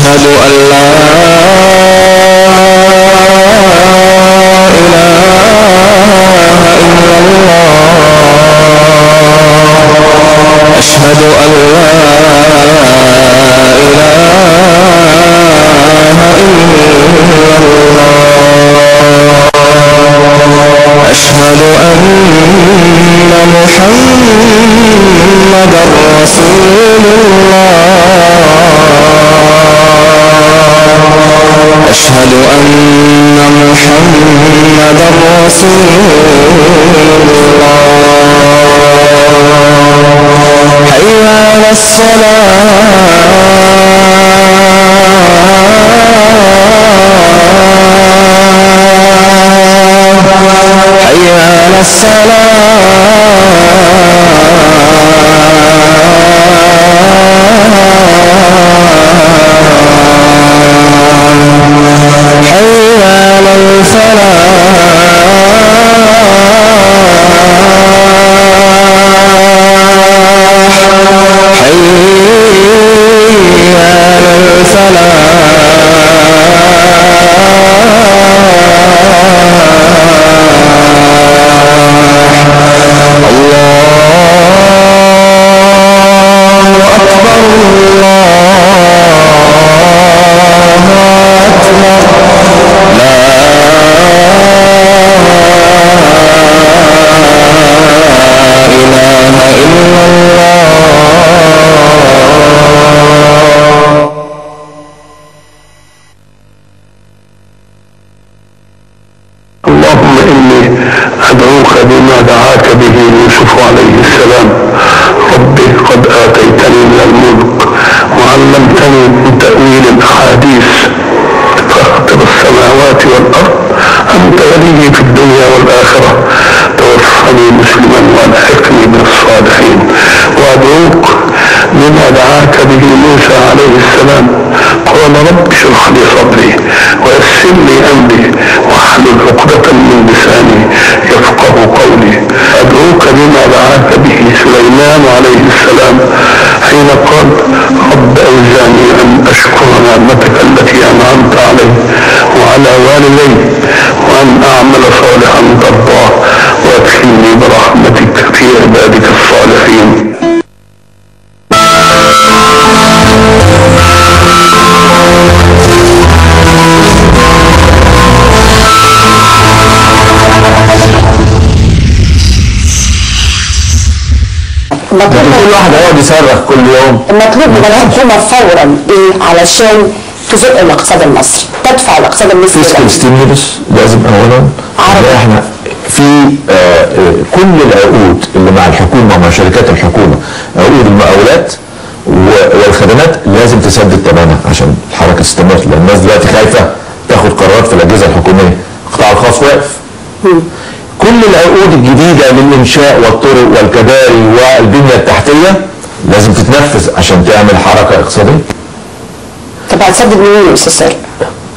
أشهد أن لا إله إلا الله، أشهد أن لا إله إلا الله، أشهد أن محمدا رسول الله، أشهد أن محمدا رسول الله. حي على الصلاة، حي على الصلاة، حي على الفلاح، حي على الفلاح. الله أكبر، الله أكبر، لا إله إلا الله. اللهم إني أدعوك بما دعاك به يوسف عليه السلام، رب قد آتيتني من الملك وعلمتني من تأويل الأحاديث، فاطر السماوات والأرض، أنت ولي في الدنيا والآخرة، توفني مسلما وألحقني بالصالحين. وأدعوك بما دعاك به موسى عليه السلام، قال رب اشرح لي صدري ويسر لي أمري واحلل عقدة من لساني يفقه قولي. أدعوك بما دعاك به سليمان عليه السلام حين قال رب أوزعني أن أشكر نعمتك التي أنعمت علي وعلى والدي وأن أعمل صالحا ترضاه وأدخلني برحمتك في عبادك الصالحين. كل واحد هيقعد يصرخ كل يوم. المطلوب من الحكومة فورا ايه علشان تزق الاقتصاد المصري، تدفع الاقتصاد المصري؟ fiscal stimulus لازم اولا. احنا في كل العقود اللي مع الحكومة ومع شركات الحكومة، عقود المقاولات والخدمات لازم تسدد ثمنها عشان الحركة تستمر، لان الناس دلوقتي خايفة تاخد قرارات في الاجهزة الحكومية، القطاع الخاص واقف. كل العقود الجديدة للإنشاء والطرق والكباري والبنية التحتية لازم تتنفذ عشان تعمل حركة اقتصادية. طب هتسدد منين يا أستاذ سالم؟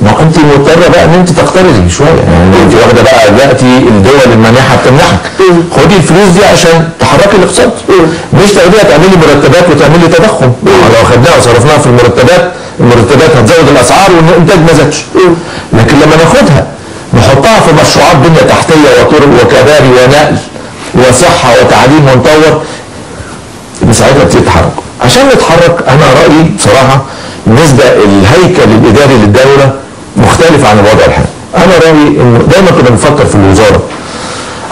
ما أنت مضطرة بقى إن أنت تقترضي شوية، يعني أنت واخدة بقى دلوقتي الدول المانحة بتمنحك، خدي الفلوس دي عشان تحركي الاقتصاد، مش تاخديها تعملي مرتبات وتعملي تضخم. لو خدناها وصرفناها في المرتبات، المرتبات هتزود الأسعار والإنتاج ما زادش. لكن لما ناخدها نحطها في مشروعات بنية تحتية وطرق وكباري ونقل وصحة وتعليم ونطور، ساعتها بتبتدي تتحرك. عشان نتحرك أنا رأيي بصراحة بالنسبة الهيكل الإداري للدولة مختلف عن الوضع الحالي. أنا رأيي إنه دايما كنا بنفكر في الوزارة.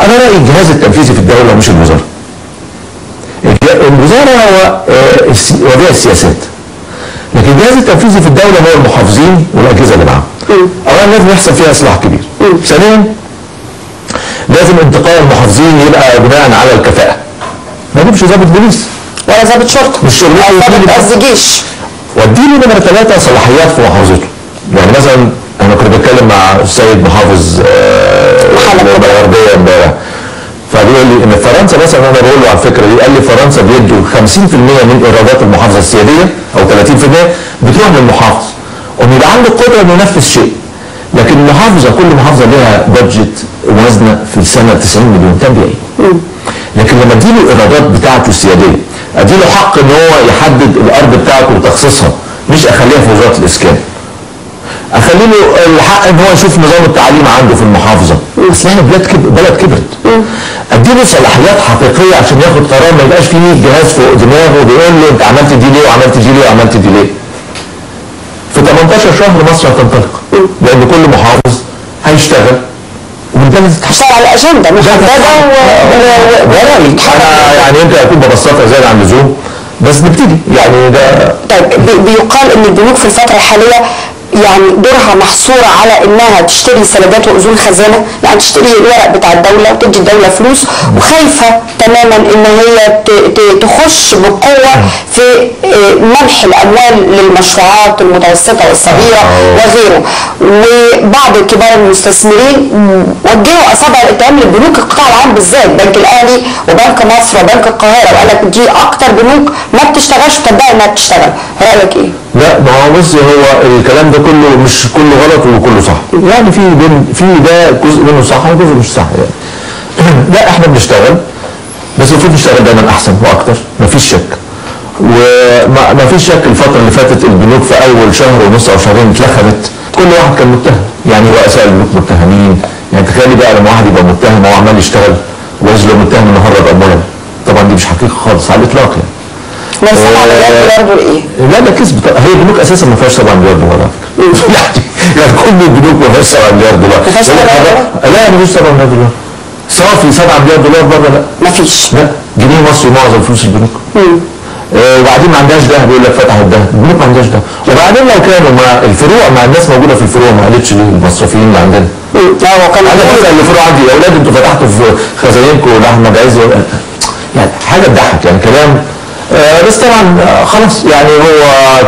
أنا رأيي الجهاز التنفيذي في الدولة مش الوزارة. الوزارة هو وضيع السياسات. لكن الجهاز التنفيذي في الدولة هو المحافظين والأجهزة اللي معاهم. أولا لازم يحصل فيها إصلاح كبير. ثانيا لازم انتقاء المحافظين يبقى بناء على الكفاءة. ما نجيبش ضابط بوليس ولا ضابط شرطة، مش شغلته ضابط قصدي جيش. واديله نمرة 3 صلاحيات في محافظته. يعني مثلا أنا كنت بتكلم مع السيد محافظ الغربية امبارح، فبيقول لي إن فرنسا مثلا، أنا بقول له على الفكرة دي، قال لي فرنسا بيدوا 50% من إيرادات المحافظة السيادية أو 30% بتروح للمحافظ، وبيبقى عنده قدرة إنه ينفذ شيء. لكن المحافظة كل محافظة لها بادجت وزنه في السنة 90 مليون، تعمل ايه؟ لكن لما اديله الايرادات بتاعته السياديه، اديله حق ان هو يحدد الارض بتاعته وتخصيصها مش اخليها في وزارة الاسكان. اخلي له الحق ان هو يشوف نظام التعليم عنده في المحافظة. اصل احنا بلد كبرت. اديله صلاحيات حقيقية عشان ياخد قرار، ما يبقاش فيه جهاز فوق دماغه بيقول له انت عملت دي ليه وعملت دي ليه وعملت دي ليه. في 18 شهر مصر هتنطلق، لان كل محافظ هيشتغل والبلد تشتغل على اجندة محددة. ده رايي انا، يعني يمكن اكون ببسطها زيادة عن اللزوم، بس نبتدي يعني ده. طيب بيقال ان البنوك في الفترة الحالية يعني دورها محصورة على انها تشتري سندات واذون خزانه، يعني تشتري الورق بتاع الدولة وتدي الدولة فلوس، وخايفة تماما ان هي تخش بقوة في منح الاموال للمشروعات المتوسطة والصغيرة وغيره. وبعض كبار المستثمرين وجهوا اصابع الاتهام للبنوك القطاع العام بالذات، بنك الاهلي وبنك مصر وبنك القاهرة، وقال لك دي اكتر بنوك ما بتشتغلش وتدعي انها بتشتغل. رايك ايه؟ لا ما هو بص، هو الكلام ده كله مش كله غلط وكله صح، يعني في ده جزء منه صح وجزء مش صح يعني. لا احنا بنشتغل، بس المفروض نشتغل دايما احسن واكتر، مفيش شك. وما فيش شك الفترة اللي فاتت البنوك في اول شهر ونص او شهرين اتلخمت، كل واحد كان متهم، يعني رؤساء البنوك متهمين، يعني تخيلي بقى لما واحد يبقى متهم وهو عمال يشتغل ويجي متهم انه هرب اموال، طبعا دي مش حقيقة خالص على الاطلاق يعني. لو 7 مليار دولار دول ايه؟ لا ده كذب، هي البنوك اساسا ما فيهاش 7 مليار دولار على فكرة. يعني كل البنوك ما فيهاش 7 مليار دولار. ما فيهاش 7 مليار دولار؟ لا ما فيش 7 مليار دولار. صافي 7 مليار دولار بره لا. ما فيش. لا جنيه مصري معظم فلوس البنوك. وبعدين ما عندهاش ذهب، يقول لك فتحوا الذهب، البنوك ما عندهاش ذهب. وبعدين لو كانوا مع الفروع، مع الناس موجودة في الفروع، ما قالتش ليه المصرفيين اللي عندنا. لا هو كان انا بسال الفروع عندي يا اولاد انتوا فتحتوا في خزاينكم لاحمد عز، يعني حاجة تضحك يعني كلام. بس طبعا خلاص يعني هو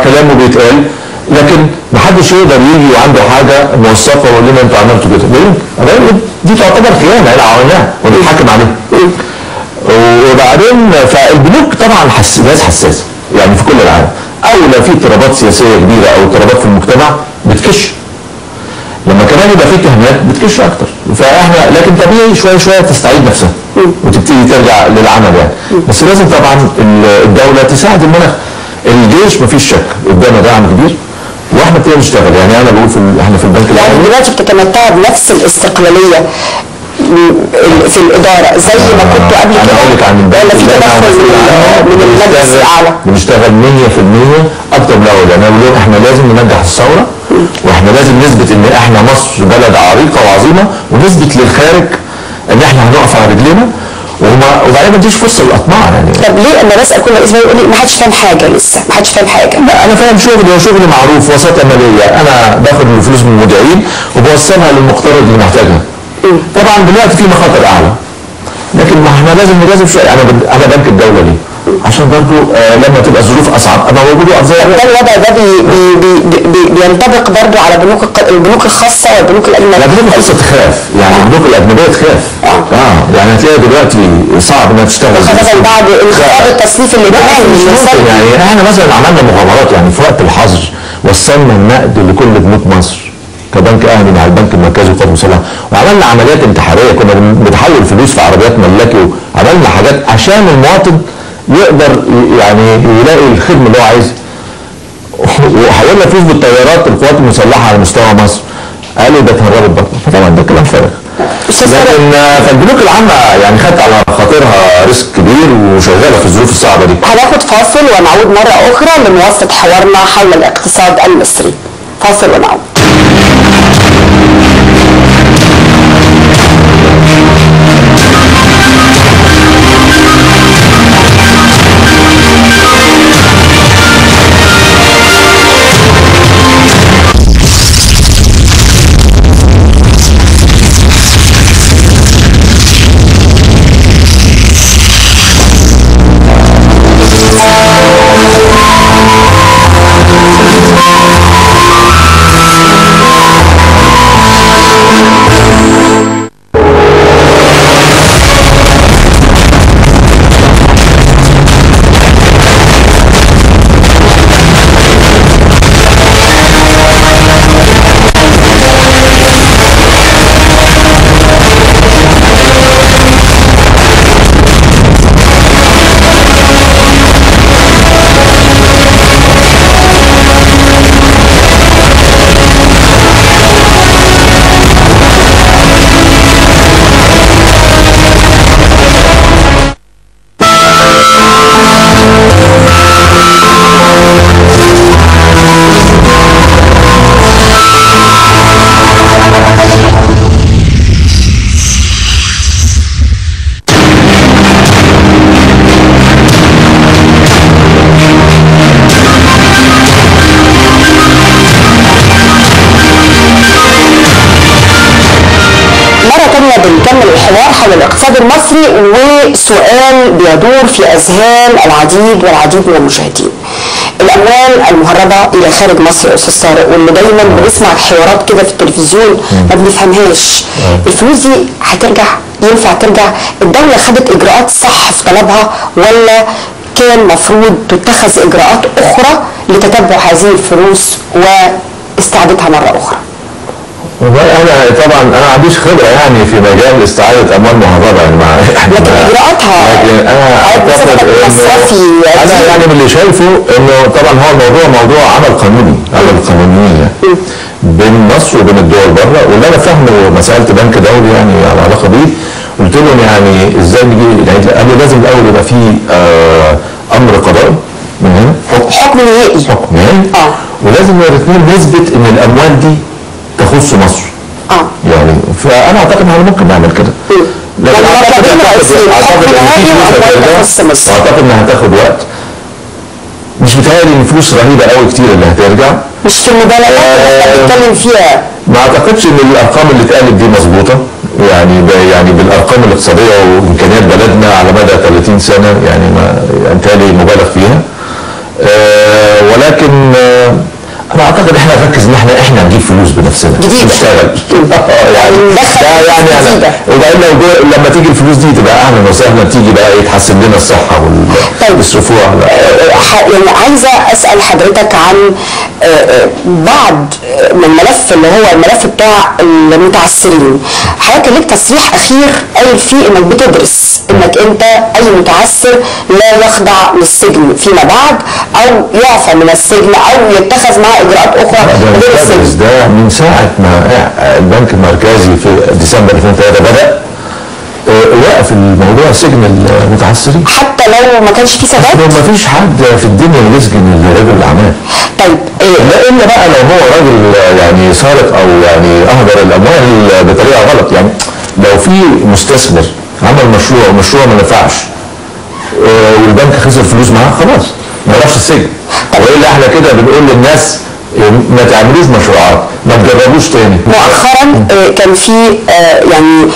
كلامه بيتقال، لكن محدش يقدر يجي وعنده حاجة موثقة ويقول لنا انتوا عملتوا كده، لا دي تعتبر خيانة احنا عملناها ونتحاكم عليها. وبعدين فالبنوك طبعا ناس حساسة يعني في كل العالم، او لو في اضطرابات سياسية كبيرة او اضطرابات في المجتمع بتكش، لما كمان يبقى في اتهامات بتكش اكتر. فاحنا لكن طبيعي شوية شوية تستعيد نفسها وتبتدي ترجع للعمل يعني، بس لازم طبعا الدولة تساعد المناخ. الجيش مفيش شك قدامنا دعم كبير، واحنا ابتدينا نشتغل يعني. انا بقول احنا في البنك يعني دلوقتي بتتمتعوا بنفس الاستقلالية في الادارة زي ما كنتوا قبل كده، ولا في تدخل من المجلس الاعلى؟ بنشتغل 100% اكتر من الاول يعني. انا بقول احنا لازم ننجح الثورة، واحنا لازم نثبت ان احنا مصر بلد عريقة وعظيمة، ونثبت للخارج ان احنا هنقف على رجلينا، وبعدين ما تديش فرصة للاطماع يعني. طب ليه انا بسال كل اسبوع يقول لي ما حدش فاهم حاجة لسه، ما حدش فاهم حاجة؟ لا انا فاهم شغلي، وشغلي معروف، وساطة ماليه، انا باخد الفلوس من المودعين وبوصلها للمقترض اللي محتاجها. طبعا دلوقتي في مخاطر اعلى، لكن ما احنا لازم نجازف شوية. انا بنك الدولة ليه؟ عشان برضه لما تبقى الظروف اصعب ابقى موجود واقف زي ده. الوضع ده بي بي بي بينطبق برضه على البنوك الخاصة والبنوك الاجنبية. لا البنوك الخاصة تخاف يعني، البنوك الاجنبية تخاف. يعني هتلاقي دلوقتي صعب انها تشتغل، خاصة بعد انخفاض التصنيف الائتماني. يعني احنا مثلا عملنا مغامرات يعني في وقت الحظر، وصلنا النقد لكل بنوك مصر كبنك اهلي مع البنك المركزي والقوات المسلحة، وعملنا عمليات انتحارية، كنا بنحول فلوس في عربيات ملاكي، وعملنا حاجات عشان المواطن يقدر يعني يلاقي الخدمة اللي هو عايزها. وحولنا فلوس بالطيارات القوات المسلحة على مستوى مصر، قالوا ده اتهربت برضه، فطبعا ده كلام فارغ. لكن فالبنوك العامة يعني خدت على خاطرها ريسك كبير وشغالة في الظروف الصعبة دي. هناخد فاصل ونعود مرة اخرى لمواصلة حوارنا حول الاقتصاد المصري. فاصل ونعود. الاقتصاد المصري، وسؤال بيدور في اذهان العديد والعديد من المشاهدين. الاموال المهربه الى خارج مصر يا استاذ طارق، واللي دايما بنسمع الحوارات كده في التلفزيون ما بنفهمهاش، الفلوس دي هترجع؟ ينفع ترجع؟ الدولة خدت اجراءات صح في طلبها، ولا كان مفروض تتخذ اجراءات اخرى لتتبع هذه الفلوس واستعادتها مرة اخرى؟ والله انا طبعا انا ما عنديش خبره يعني في مجال استعاده اموال مهربه يعني لكن اجراءاتها، لكن انا اعتقد انه انا يعني من اللي شايفه انه طبعا هو الموضوع موضوع عمل قانوني، عمل قانوني يعني بين مصر وبين الدول بره. واللي انا فاهمه ما سالت بنك دولي يعني على علاقة بيه، قلت لهم يعني ازاي نجي، يعني قالوا لازم الاول يبقى في امر قضائي من هنا، حكم نهائي، حكم نهائي، ولازم الاثنين نثبت ان الاموال دي تخص مصر. يعني فانا اعتقد ان احنا ممكن نعمل كده. لكن اعتقد اعتقد انها هتاخد وقت، مش متهيألي ان فلوس رهيبة قوي كتير اللي هترجع، مش في المبالغات اللي احنا بنتكلم فيها. ما اعتقدش ان الارقام اللي اتقالت دي مظبوطة، يعني بالارقام الاقتصادية وامكانيات بلدنا على مدى 30 سنة، يعني ما يعني مبالغ فيها. ولكن انا اعتقد احنا نركز ان احنا نجيب فلوس بنفسنا، نشتغل يعني ده يعني وبعدين لو لما تيجي الفلوس دي تبقى اهلا وسهلا، تيجي بقى يتحسن لنا الصحة والصفوع. يعني عايزه اسال حضرتك عن بعض من الملف اللي هو الملف بتاع المتعثرين. حضرتك ليك تصريح اخير قايل فيه انك بتدرس انك انت اي متعثر لا يخضع للسجن فيما بعد، او يعفى من السجن، او يتخذ معه اجراءات اخرى غير السجن. ده من ساعة ما البنك المركزي في ديسمبر 2003 بدا وقف الموضوع سجن المتعثرين، حتى لو ما كانش في سداد. ما فيش حد في الدنيا يسجن رجل الاعمال. طيب لا الا بقى لو هو راجل يعني سارق او يعني اهدر الاموال بطريقة غلط. يعني لو في مستثمر عمل مشروع ومشروع ما نفعش والبنك خسر فلوس معاه، خلاص ما يروحش السجن. والا احنا كده بنقول للناس ما تعملوش مشروعات، ما تجربوش تاني. مؤخرا كان في يعني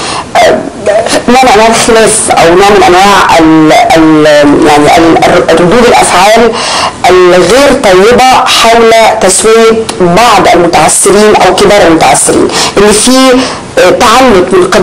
نوع من انواع الخلاف او نوع من انواع يعني ردود الافعال الغير طيبة حول تسويه بعض المتعثرين او كبار المتعثرين، ان في تعنت من قبل